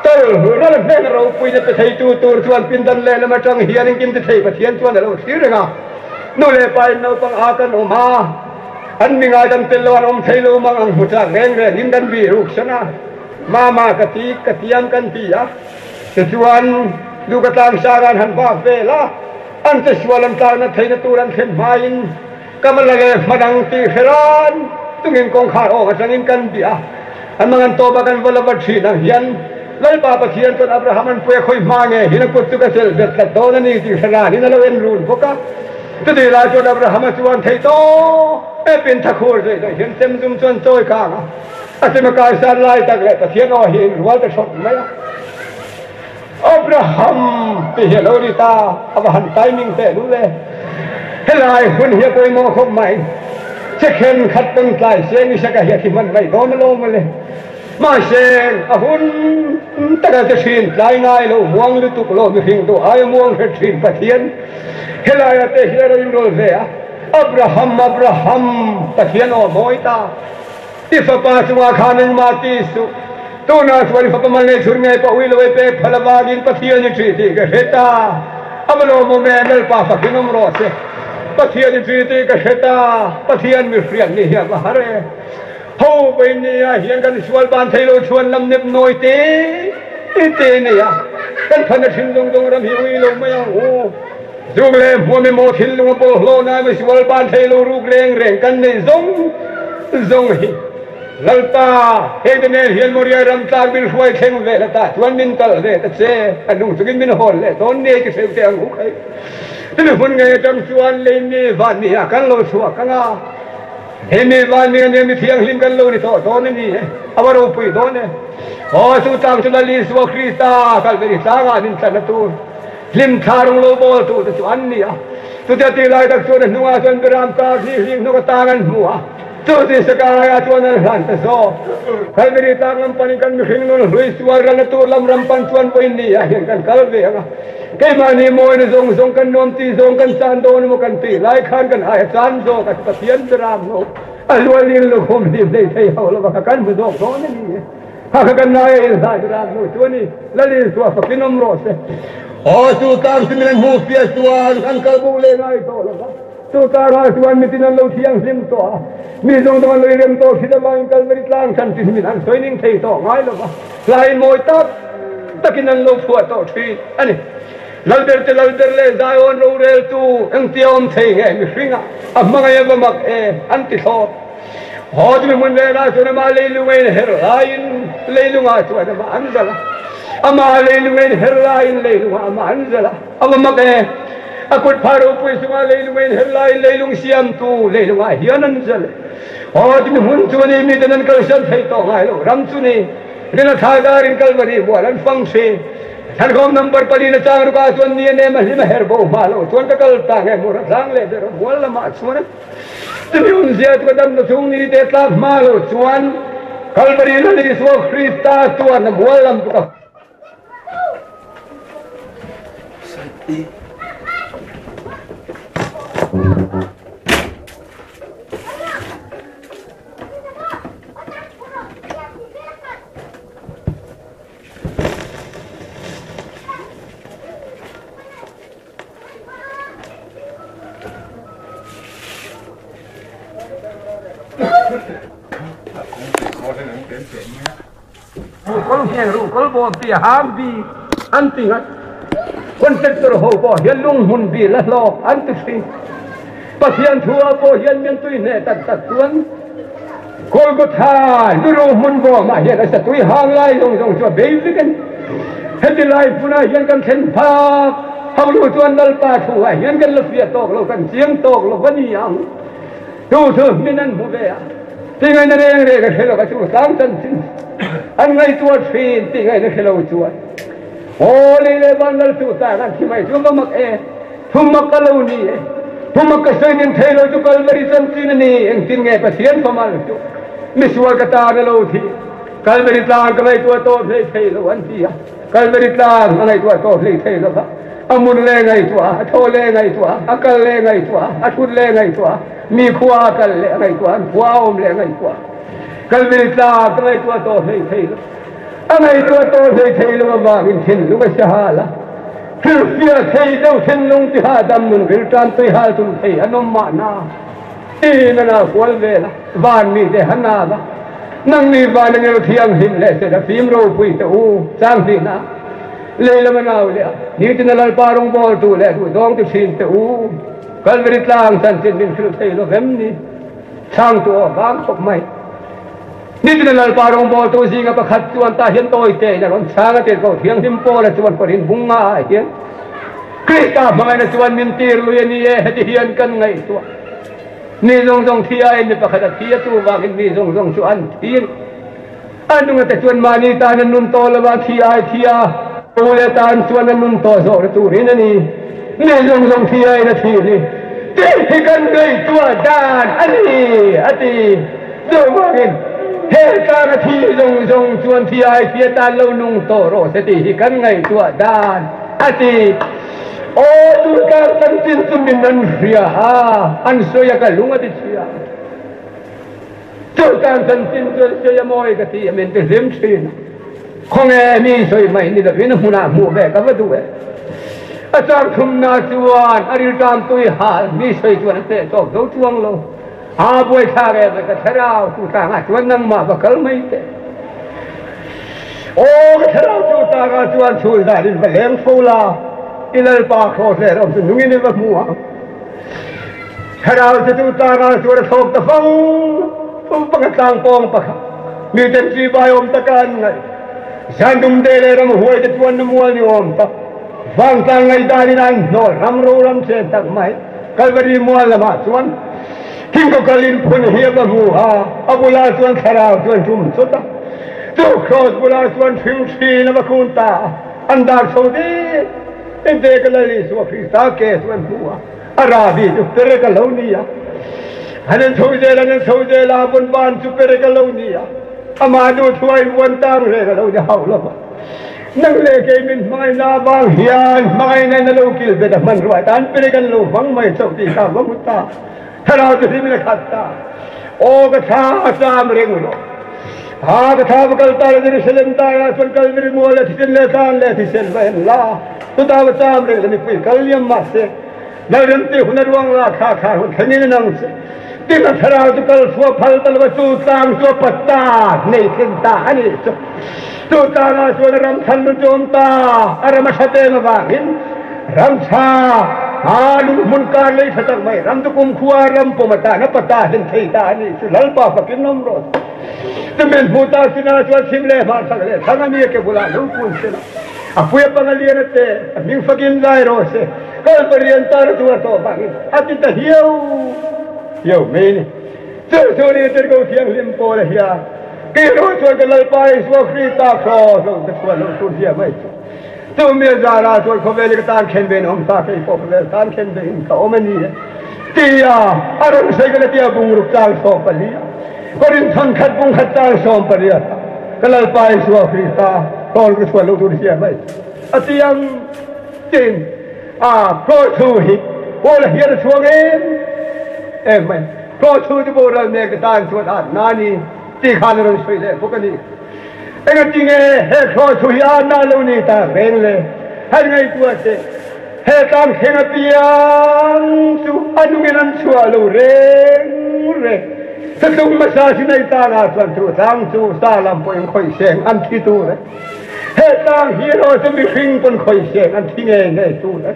Speaker 2: tawlh ral hneng ropuina pe theitu tur chuan pindan lehlam atang hian engkim ti thei Pathian chuan a lo thlir reng a. Nu leh pa in naupang a kan awm a. An mi ngaidam tel lo an awm thei lo mang ang hmu chak reng reng in kan bih ruk san a, Mama ka ti ka tiam kan ti a, tichuan Luka tlangsang an han vak vel a, an che sual an tlakna theihna tur an thlen hmain ka va la ve hman ang tih hre ran chungin kawngkhar awk atangin kan bih a, an mang an tawp a kan va la va thin ang hian Lalpa Pathian chuan Abraham an pui a khawi hma nge hin a kut chu ka chelh bet tlat dawn a ni tih hre ranin a lo en run bawk a. Chutih lai chuan Abrahama chuan theih tawp epin thakhur zui daih hian chem zum chuan chawi kang a, a chem a kaisan lai tak leh Pathian aw hi inrual ta hrawt mai a. Abraham tih hi a lo ri ta, a va han timing teh lul e. Helai hun hi a pawimawh khawp mai. Chekhen khat pawn tlai seng Isaka hi a thi hman mai dawn alawm mawle. Mahse, a hun taka che thin tlai ngai lo muang lutuk lo mihring duh aia muang hret thin Pathian helaia te hi a rawn inrawl ve a, Abraham, Abraham, Pathian aw mawi ta, i fapa chungah khan engmah ti suh, tunah chuan i fapa mal nei chhun ngei pawh ui lo i pek phal avangin Pathian i ṭih tih ka hre ta, a va lawmawm em, Lalpa fakin awm rawh se, Pathian i ṭih tih ka hre ta, Pathian mihriat ni hi a va har e. Ho vawi nia hian kan sual ban thei lo chuan lam nep nawi te te nei a, kan phan a thin zawng zawng ram hi ui lo mai ang u. Zuk leh hmuam emaw thinlung a bawlhhlawh na emaw sual ban thei lo ruk reng reng kan nei zawng zawng hi Lalpa heng te nen hian Moria ram tlak min hruai thleng ve la tah chuan min kal ve ta che, a nung chungin min hawn leh dawn nei ti hreu teh ang u khai. Chumi hmun ngei atang chuan lei mi van ni ah kan lo chhuak ang a. He mi vanmi a nia mi thianghlim kan lo ni tawh dawn a ni e, a va ropui dawn e. Aw chu tlang chu Lal Isua Krista Kalvary tlangah min tlanna tur hlim thla rawng lo bawl tu te chu an ni a. Chutia tih lai tak chuan a hnungah chuan Biram tar hnih hling hnuk atang an hmu a, chu ti Sakaia chuan an hlan ta zawk. Kalvary tlang lam panin kan mihring nun hlui sual ralna tur lam ram pan chuan vawiin ni ah hian kan kal ve ang a. Keimahni mawina zawng zawng kan nuam tih zawng kan chan dawn emaw kan tih lai khan kan hai a chan zawk a Pathian ram lo a lualin lukhum hlim hlei thei ho lova kha kan hmu zawk dawn a ni e. Kha kha kan ngai a inhlai ram lo chu a ni. Lalin chhuah fakin awm rawh se. Aw chu tlang chu min an hmuh fiah chuan kan kal bo leh ngai tawh lova. Chu tlangah chuan mitin an lo thianghlim tawh a, mi zawng zawng an lo inrem tawh thin avangin Kalvari tlang chhan chi min an sawi ning thei tawh ngai lova, hlai mawi tak takin an lo phuah tawh thin a ni. Lalber te Lalber leh Zion roreltu engtia awm thei nge mihringah a hmangaih a va mak em an ti thlawt. Haw chumi hmun velah chuan amah leilung a inher laiin leilungah chuan amah an zalh a, amah leilung a inher laiin leilungah amah an zalh a, a va mak em! A kut phah ropui chungah leilung a inher laiin leilung siamtu leilungah hian an zal e. Aw timi hmun chu ni miten an kalsan thei tawh ngai lo ram chu ni. Rina thladarin Kalvari mual an fang thin. Thlankhawm number pali na chang rukah chuan ni a nem a hlim a her bo hma lo chuan ka kal ta nge hmur a tlang leh ber a mual lamah chuan chumi hunzia chu ka damna chhung ni te tlak hma lo chuan Kalvari Lal Isua Krista chuan a mual lam chu ka An ti ngat. Contractor ho pawh hian lunghmun bil a hlawk an ti thin. Pathian thu ah pawh hian min tui hneh tak tak chuan Golgotha Luru hmun bawmah hian a satui hang lai zawng zawng chu a bei vek a ni. Heti lai hmunah hian kan thlen phak ho lo chuan Lalpa thu ah hian kan la fiah tawk lo, kan chiang tawk lo va ni ang. Chu chu min an hmu ve a, ti ngaihna reng reng a hre lo a chu tlang chanchin an ngaihtuah thin ti ngaihna hre lo chuan Aw lei leh van lal chu tlang an thi mai chu va mak e. Thumak ka lo ni e. Thumak ka sawi nin thei lo chu Kalvari chanchin a ni. Engtin nge Pathian famal chu misual ka tan a lo thi. Kalvari tlang ka ngaihtuah tawh hlei thei lo an ti a. Kalvari tlang a ngaihtuah tawh hlei thei lo va. A mun le ngaihtuah a, a thaw le ngaihtuah a, a kal le ngaihtuah a, a thut le ngaihtuah a, mi khua a kal leh a ngaihtuah a, an khua a awm leh a ngaihtuah a. Kalvari tlang ka ngaihtuah tawh hlei thei lo. A ngaihtuah tawh hlei thei lo avangin thinlung a hre hal a. Thilfiah thei deuh thinlung tiha dam nun rilṭam tuihal tum thei an awm mahna tiin a nau kual vel a, van mite han au a, Nangni van a ngel thianghlim leh se la fim ropui te u, chang hlihna lei lam a nau leh a, nitin a Lalpa rawngbawltu leh duhzawng ti ṭhin te u, Kalvari tlang chanchin min hrilh thei lo vem ni, chhangtu aw vang khawp mai. Nitin a Lalpa rawngbawltu zinga pakhat chuan tah hian tawi tein a rawn chhang a tirhkoh thianghlim Paula chuan Korin bung nga ah hian Krista hmangaihna chuan min tir lui a ni e, heti hian kan ngaihtuah. Mi zawng zawng thi aiin mi pakhat a thi a, chuvangin mi zawng zawng chu an thi a ni. A nungate chuan mahni tan an nun tawh lo a, thi ai thi a, u leh tan chuan an nun tawh zawhna turin a ni. Mi zawng zawng thi aiin a thi a ni tih hi kan ngaihtuah dan a ni, a ti. Chuvangin, he tlang a thi zawng zawng chuan thi ai thi atan lo nung tawh rawh se tih hi kan ngaihtuah dan a ti. Aw, chu tlang chanchin chu min an hria a, an sawi a ka lung a ti chhia. Chu tlang chanchin chu an sawi a mawi ka ti a, min ti hlim thin a. Khawnge mi sawi mai ni lovin a hmunah hmuh ve ka va duh e. A chang thumna chuan a rilṭam tui hal mi sawi chuan a hneh tawk zo chuang lo. A buaithlak em ka thlarau chu tlangah chuan nangmah va kal mai teh. Aw ka thlarau chu tlangah chuan chhul danin va leng fo la, i Lalpa kraws leh ram chu nungin i va hmu ang. Thlarau chu chu tlangah chuan a thlawk ta fang fang pakhat tlang pawng pakhat miten chibai awm taka an ngaih. Zan dumte leh ramhuai te chuan na mual ni awm tak vangtlang ngaihdanin an hnawl ram ro ram chen tak mai. Kalvari mual lamah chuan thingkaw kalin phun hi a va hmu a, a bulah chuan thlarau chuan tum chawt a, chu kraws bulah chuan hring hrin a va kun ta a, an dar chho dek en dek a Lal Isua Krista ke chu an hmu a, a rahbi chu perek a lo ni a, an en chho zel an en chho zel a, a vawn ban chu perek a lo ni a, amah duhthu a invuan tang reng a lo ni hauh lo va. Nang leh kei min hmangaihna avang hian hmangaihna in a lo kil bet a hmanruah tan pere kan lo hmang mai chauh tih kha va hmu ta. Thlarau chu hlim in a khat ta. Aw ka thla a cham reng rawh. Ha ka thla va kal ta la Jerusalem taiah chuan Kalvari mual leh thisen leh tlan leh thisen va en la. Chutah va cham reng la mipui kal liam mahse Lalrem tih hun a ruang la thla thla hun thlengin a nang che. Tin a thlarau chu kal chhuah phal ta lo a, chu tlang chu a pat ta, nei thleng ta a nih chu. Chu tlangah chuan a ram thlan ru chu a awm ta, a ram a hrat em avangin ram tha a lung hmun kar lei tha tak mai ram chu kumkhua ram pawm atan a pat ta hlen thei ta a nih chu. Lalpa fakin awm rawh se. Chumin hmuh ta sinah chuan chhim leh hmar chak leh thlang a mi a ke bulah lo kun sela, a pui a pang a lian a te, a hming fakin zai rawh se. Kalvari an tar tuar tawh vangin a ti ta hiau hiau mai a ni. Chu chu ni Tirhkoh Thianghlim Paula hian kei rual chuan ka Lalpa Isua Krista kraws lo ka chhuah loh tur zia mai chu. Chu mi a zara chuan khawvel hi ka tan khen ve in awm ta, kei pawh khawvel tan khen ve in ka awm a ni e tia a rawn sawi ka la tia bungruk chang 14 a Korinth thawnkhat bungkhat chang 18 ah ka Lalpa Isua Krista kraws ka chhuah loh tur zia mai chu a ti ang tiin a kraws thu hi Paula hian a chhuang em em mai. Kraws thu chu boral mek ka tan chuan a na ni tih khan a rawn sawi leh bawk a ni. Engatinge he kraws thu hi a na lo ni ta reng le? Han ngaihtuah teh, he tlang thleng apiang chu a nungin an chhuah lo reng reng. Thuthlung hmasa Sinai tlangah chuan chu tlang chu sa lam pawhin khawih seng an thi tur e. He tlang hi erawh chu mihring pawn khawih seng an thi ngei ngei tur e.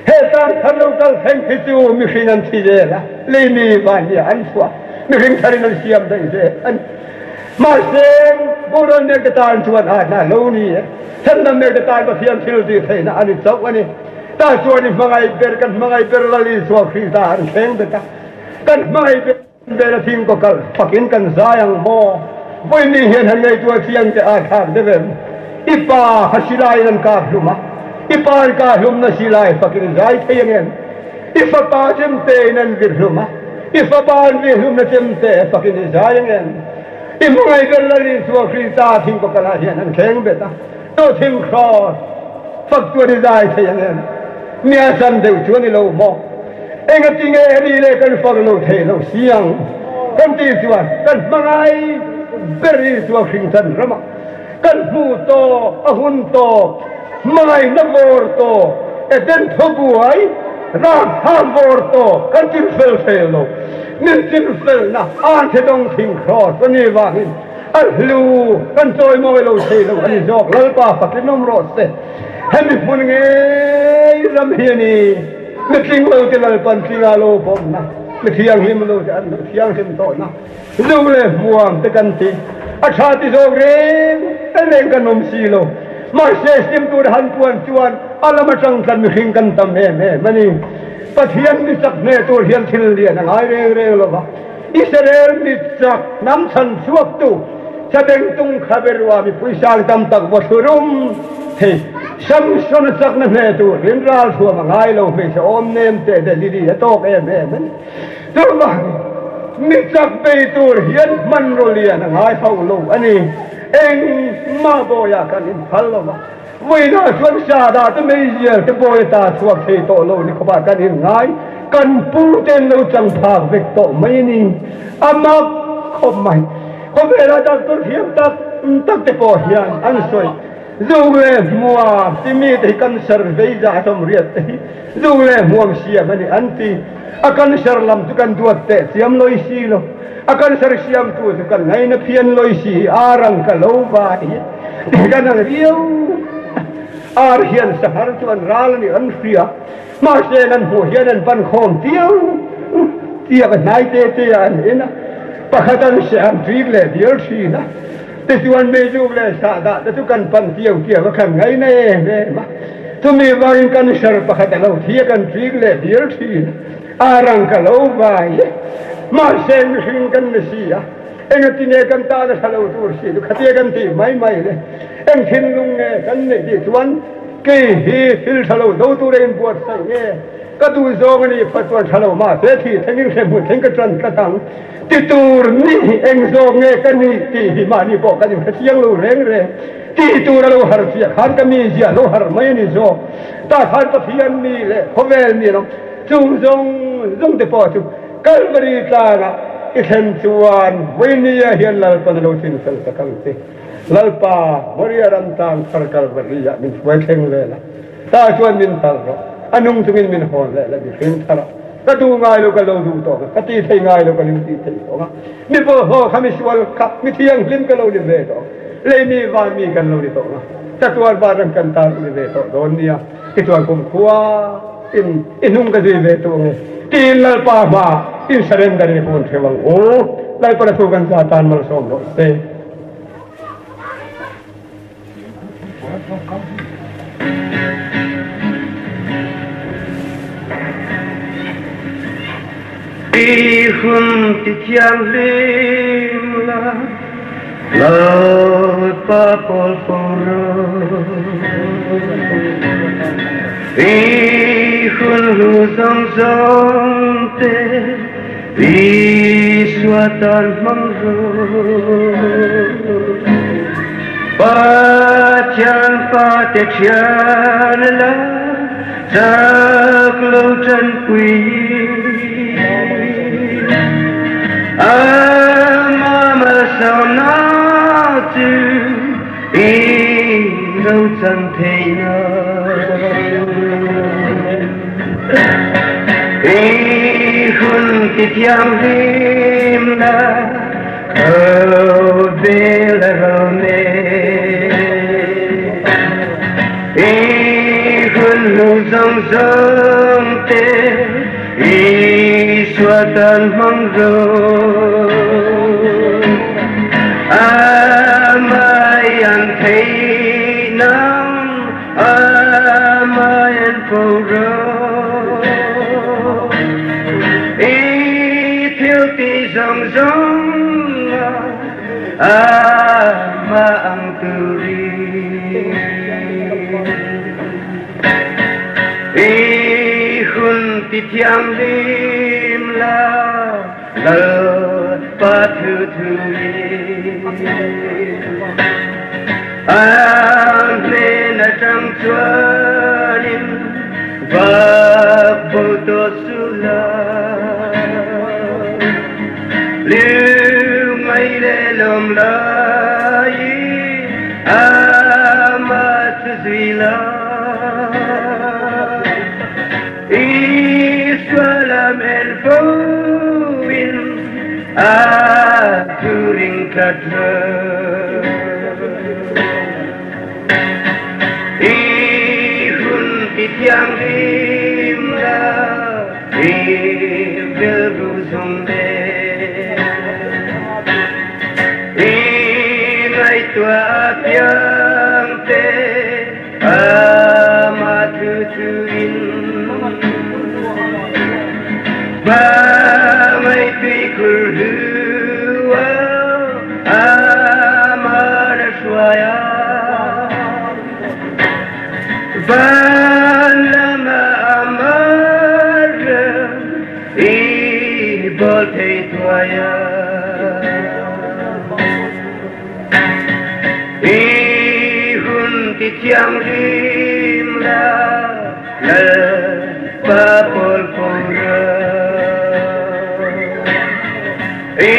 Speaker 2: He tlang thar lo kal thleng khi chu mihring an thi zel a, leimi vahnia an chhuah, mihring tharin an siam daih zel a ni. Mahse, boral mek te tan chuan a hna lo ni e. Thenna mek te tan Pathian thil tih theihna a ni chauh a ni. Tah chuan i hmangaih ber, kan hmangaih ber Lal Isua Krista an thleng bet a, kan hmangaih ber. Bela thing kaw kalh fakin kan zai ang maw? Vawiin hian han ngaihtuah chiang teh a thlak deuh em? I pa kha silaiin an kap hlum a, i pa an kah hlumna silai fakin zai thei ang em? I fapa chemtein an vir hlum a, i fapa an vir hlumna chemte fakin i zai ang em? I hmangaih ber Lal Isua Krista thing kaw kalhah hian an thleng bet a, chu thing kraws fak chuan i zai thei ang em? Nia chan deuh chu a ni lo maw? Engati nge ani leh kan fak lo thei lo si ang? Kan tih chuan kan hmangai ber Isua hringchan ramah kan hmu tawh, a hun tawh, hmangaihna vawr tawh, Eden thubuai rangthang vawr tawh kan chinfel thei lo. Min chinfelna Anthedawng thing kraws a nih vangin a hlu kan chawimawi lo thei lo a ni zawk. Lalpa fakin awm rawh se. Hemi hmun ngei ram hi a ni. Mi tling lo te Lalpan tlinga lo bawmna, mi thianghlim lo te an lo thianghlim tawhna, zu leh hmuam te kan ti. A tha ti zawk reng reng kan awm si lo. Mahse sim tur han puan chuan a lam atang tlan mihring kan tam em em a ni. Pathian mi chak hne tur hian thil lian a ngai reng reng lo va. Israel mi chak hnam chhan chhuaktu Sabengtung Khaberua mipui sang tam tak vaw thlu rum thei. Samson a chakna hne tur in ralthuam a ngai lo hmeichhe awm nem teh de Lily a tawk em em a ni. Chuvangin mi chak bei tur hian hmanraw lian a ngai hauh lo a ni. Engmah bawiah kan inphal lo va, vawiinah chuan Sada te meizial te bawi ata chhuak thei tawh lo ni khawpah kan inngai, kan pu ten lo chang phak vek tawh mai a ni. A mak khawp mai. Khawvela doctor thiam tak tak te pawh hian an sawi. Zung leh hmuam timi te hi cancer vei zah sawmriat te hi zung leh hmuam siam a ni an ti. A cancer lam chu kan duat teh chiam lawi si lo. A cancer siamtu chu kan ngaina phian lawi si hi ar ang ka lo va hi tih kan ang riau. Ar hian sahar chu an ral a ni an hria. Mahse an hmuh hian an pan khawm tiau tiak a hnai te te ah an en a. Pakhat an seh an trik leh dial thin a. Tichuan meizuk leh sahdah te chu kan pan tiau tiau a kan ngaina em em a. Chumi vangin cancer pakhat a lo thi a kan trik leh dial thin a, a rang ka lo vai e. Mahse mihring kan ni si a, engatinge kan tan a tha lo tur si chu khatia kan tih mai mai le. Eng thinlung nge kan neih tih chuan kei hi thil tha lo do tur a inbuatsaih nge ka duh zawng a nih phat chuan tha lo mahse thih thlengin hrehmun thleng ka tan tlat ang. Ti tur ni hi eng zawk nge ka nih tih hi mahni pawh kan inhre chiang lo reng reng. Ti tur a lo har chiah khan ka mi ziah lo har mai a ni zawk. Tah khan Pathian mi leh khawvel mi lam chung zawng zawng te pawh chu Kalvari tlangah i thlen chuan vawinia hian Lalpan a lo chin fel sak ang che. Lalpa, Moria ram tlang thar Kalvari-ah min hruai thleng vel a. Tah chuan min tal rawh, a nung chungin min hawn leh la mihring thar a, ka duh ngai lo ka lo duh tawh ang a, ka ti thei ngai lo ka lo ti thei tawh ang a, mi bawlhhlawh kha mi sual kha mi thianghlim ka lo ni ve tawh ang, lei mi van mi kan lo ni tawh ang a, chatuan van ram kan tan ni ve tawh dawn nia, tichuan kumkhua in i hnung ka zui ve tawh ang e, tiin Lalpa hma in surrender in i kun theuh ang u, Lalpa na thu kan za tan malsawm rawh se.
Speaker 1: I hun ti thianghlim la, Lalpa pawl fo rawh. I hun hlu zawng zawng te Isua tan hmang rawh. Pathian fate thian la, chak lo tanpui. Ama malsawmna chu i lo chan thei nan. I hun ti thianghlim la, khawvel a ro mek. I hun hlu zawng zawng te Isua tan hmang rawh. Amah i an theih nan, amah en fo rawh. I thil tih zawng zawng ah amah ang turin. I hun ti thianghlim la, Lalpa thu thu in. An hnen atang chuanin vak bo tawh suh la. Lungngai leh lawm laiin amah chu zui la. Isua lam en fo in a thu ring tlat rawh. I hun ti thianghlim la, i rilru zung te. I ngaihtuah apiang te amah thu thu in. Hmangaih tuikhur hlua amah na hruai a. Van lamah amah ram i bawl thei thuai a. I hun ti thianghlim la, Lalpa pawl fo rawh. I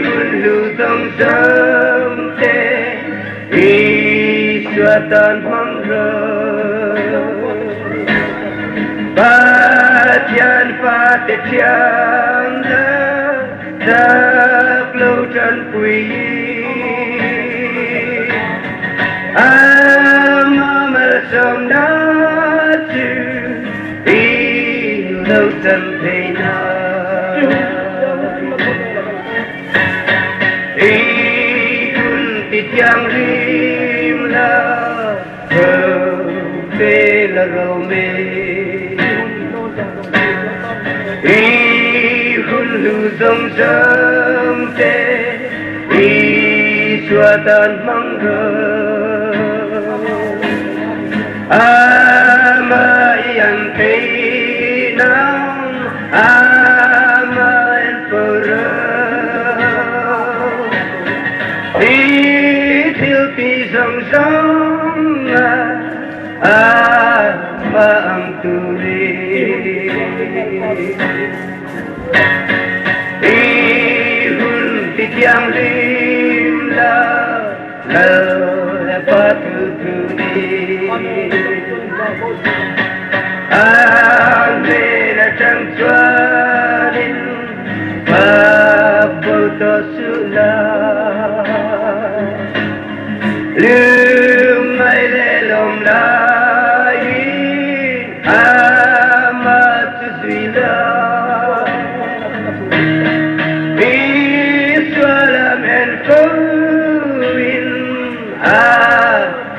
Speaker 1: hun hlu zawng zawng te Isua tan hmang rawh. Pathian fate thiang la, chak lo tanpui. Amah malsawmna chu i lo chan thei nan. I hun ti thianghlim la, khawvel a ro mek. I hun hlu zawng zawng te Isua tan hmang rawh. Amah i an theih nan, amah en fo rawh. I thil tih zawng zawng ah amah ang turin. I hun ti thianghlim la, Lalpa thu thu in. An hnen atang chuanin fak bo tawh suh la. Lungngai leh lawm laiin amah chu zui la. Isua lam en fo in a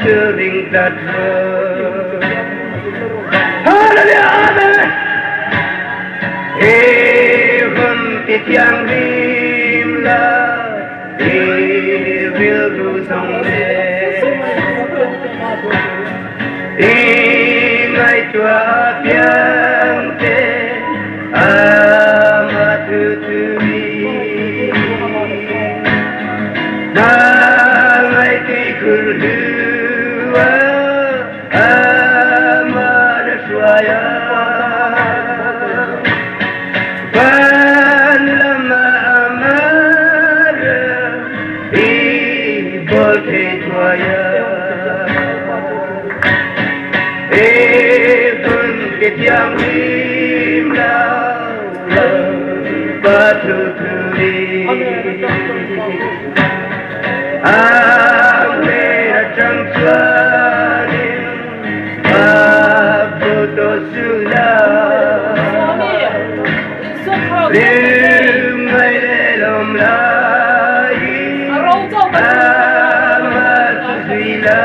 Speaker 1: thu ring tlat rawh. Hallelujah! Amen! I Tithianghlim la i rilru zawng nen i ngaihtuah apiang te ama thu thu i hmangaih tuikhur hlua ama na hruai ang. Van lama amar i bawl thei thuai ang. I hun ti thianghlim lo Lalpa thu thu i. A hmel atang chuanin a bo tawh suh la. Hlim ngai leh lawm laiin amah chu zui la.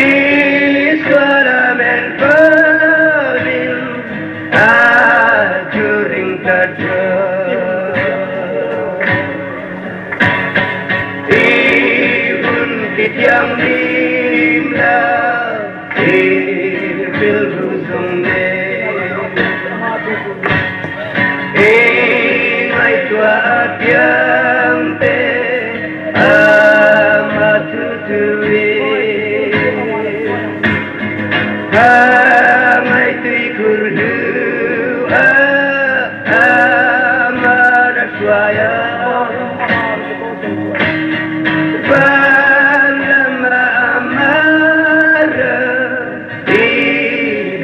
Speaker 1: Isua lamen fawin a chu ring ta tawh. I hun ti thianghlim la, i rilru zawng nen. I ngaihtuah apiang te ama thu thu i. Hmangaih tuikhur hlu a ama na hruai a. Van lama ama ram i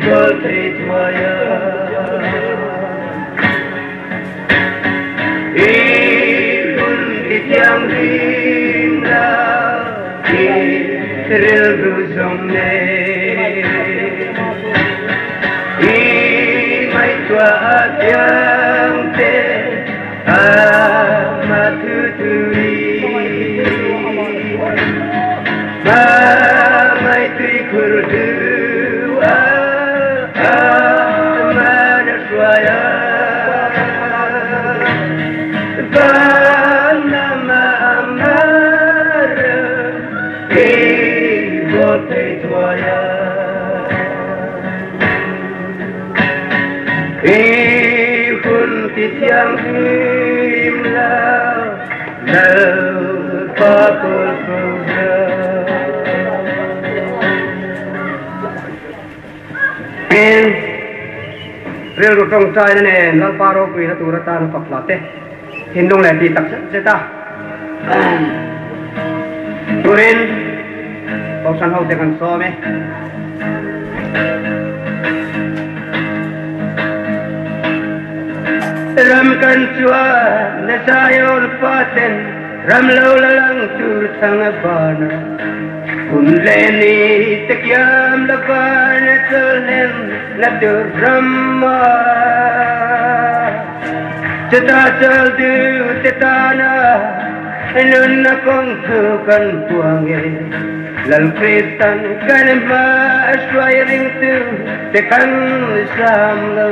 Speaker 1: bawl thei thuai a. I hun ti thianghlim la i rilru zawng nen. I ngaihtuah apiang te ama thu thu i. Hmangaih tuikhur hlu a ama na hruai a. Van lama ama ram i bawl thei thuai a. I hun ti thianghlim la Lalpa kawl fo la.
Speaker 2: Tin, rilru tawngtaina nen Lalpa ropuina tur atan a fak hla te, thinlung leh tih tak zet zet a turin Kohhran hote kan sawm e.
Speaker 1: Ram kan chuan na Zion faten ram lo la lang tur thang a ban a. Hun leh ni te kiam la van a chawlhlen na tur ram a. Chuta chawl duh te tana nunna kawng chu kan puang e. Lal Kristan kan hma a hruai ringtu te kan sam lo.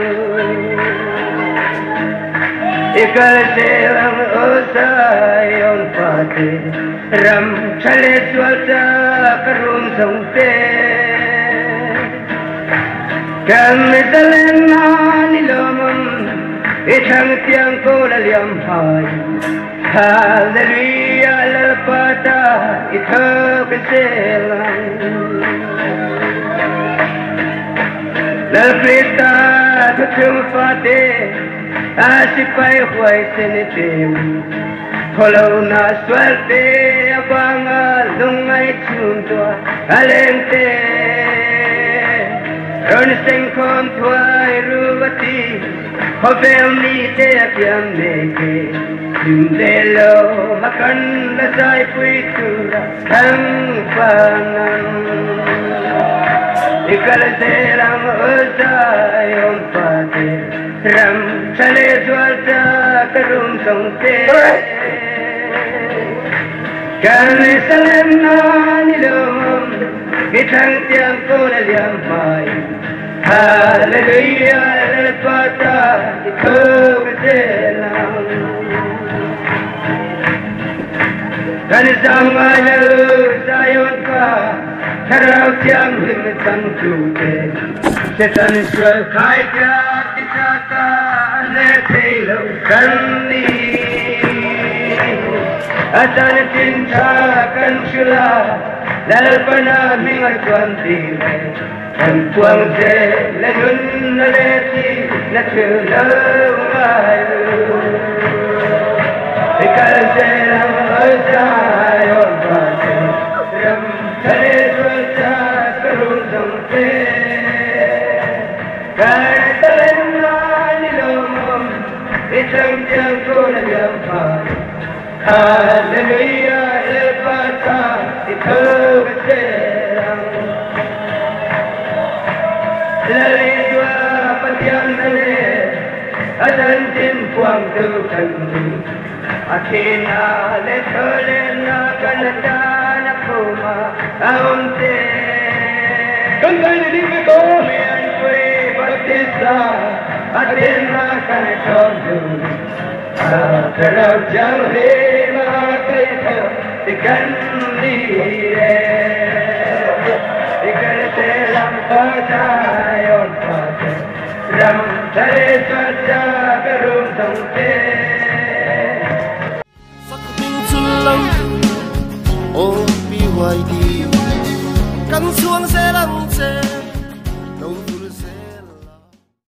Speaker 1: I kal zel ang aw Zion fate, ram tha leh sual cha ka rum zawng te. Kan zalen na ni lawmawm, i thlang tiang kawl a liam hai. Hallelujah Lalpa ta i thawk zel ang. Lal Krista thuchung fate a sipai huaisen i pem. Khawlona sual te avanga lungngai chhungtua a leng te. Rawn sengkhawm thuai ru a ti. Khawvel mi te a kiam mek e, hlim ve lo ma kan la zaipui tura thlang fan ang. I kal zel ang aw zai awm fate, ram tha leh zual ta ka rum zawng te. Kan salem na ni lo i thlang tiang kawl a liam hmai. Hallelujah Lalpa ta i tho zel ang. Kan zam ngai lo Zion pa Thlarau Thianghlim changtu te Setan sual khai tlak ti tla ta a hle thei lo kan ni. A chanchin tha kan hrilh a Lalpana hming a chuan tir e. Kan puang zel a nunna leh thihna thil lo ngai u. I kal zel ang Zion vate ram tha leh sual cha ka rum zawng che. Kan talenna ni lawmawm i changtiang thawn a liam phah. Hallelujah Lalpa ta i tho ka zel ang. Lal Isua Pathian na leh a chanchin puangtu kan ni. A thihna leh thawhlenna kan atan a khuma a awm che.
Speaker 2: Kan dai ni ding ve ko.
Speaker 1: Mianpui Baptista a thinna kan thawm dun. Thlarau Thianghlim a kaitho ti kan ni e. I kal te lam aw Zion fate ram thar sual cha ka rum thawng che.